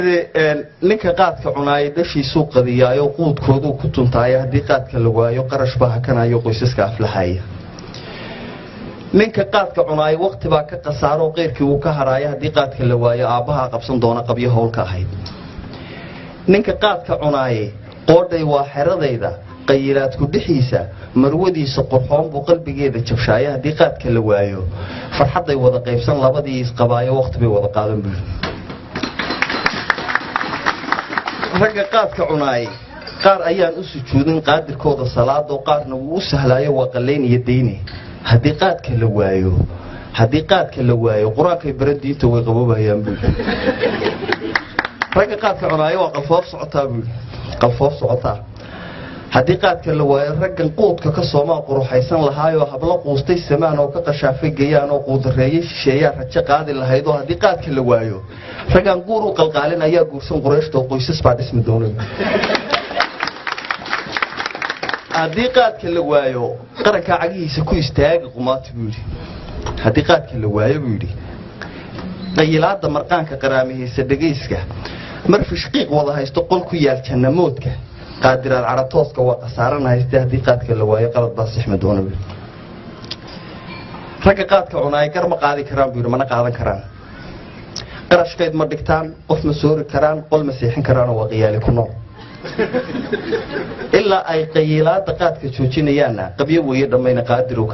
Ninka qaadka cunaaya dashiisuu qadiyaayo, quudkooduu ku tuntaayo. Haddii qaadka la waayo, qarash baa hakanayo, qoysaska aflaxaya. Ninka qaadka cunaaya waqti baa ka khasaaro, qeyrkii wuu ka hadhaayo. Haddii qaadka la waayo, aabbahaa qabsan doona qabyo howlka ahayd. Ninka qaadka cunaaye qoodhay waa xeradayda, qayilaadku dhixiisa marwadiisa qurxoon buu qalbigeeda jabshaayo. Haddii qaadka la waayo, farxadday wada qaybsan labadii isqabaayo, waqti bay wada qaadan buu. Ragga qaadka cunaayay qaar ayaan u sujuudin qaadirkooda salaadoo, qaarna wuu u sahlaayo, waa qallayn iyo dayne. Haddii qaadka la waayo, haddii qaadka la waayo, qur-aankay baran, diinta way qaboobayaan buu. Ragga qaadka cunaayo waa qalfoof socotaa buu, qalfoof socotaa. Haddii qaadka la waayo, raggan quudka ka soomaa quruxaysan lahaayoo, hablo quustay samaan oo ka qashaafay gayaan oo quudareeyey shisheeyaa rajo qaadi lahaydoo. Haddii qaadka la waayo, raggaan guur u qalqaalin ayaa guursan qurayshta oo qoysas baa dhismi doonay. Haddii qaadka la waayo, qarankaa cagihiisa ku istaagi qumaati buu yidhi. Haddii qaadka la waayo, buu yidhi, qayilaada marqaanka qaraamihiisa dhegayska mar fishqiiq wada haysto qol ku yaal jannamoodka qaadiraad caratooska waa khasaaran hayste. Haddii qaadka la waayo, qalad baa sixmi doona buu. Ragga qaadka cunaaya gar ma qaadi karaan buu yidhi, mana qaadan karaan, qarashkayd ma dhigtaan, qof ma soori karaan, qol ma seexin karaanoo waa qiyaali ku nool. Ilaa ay qayilaada qaadka joojinayaanna qabyo weeye dhammayna qaadirow.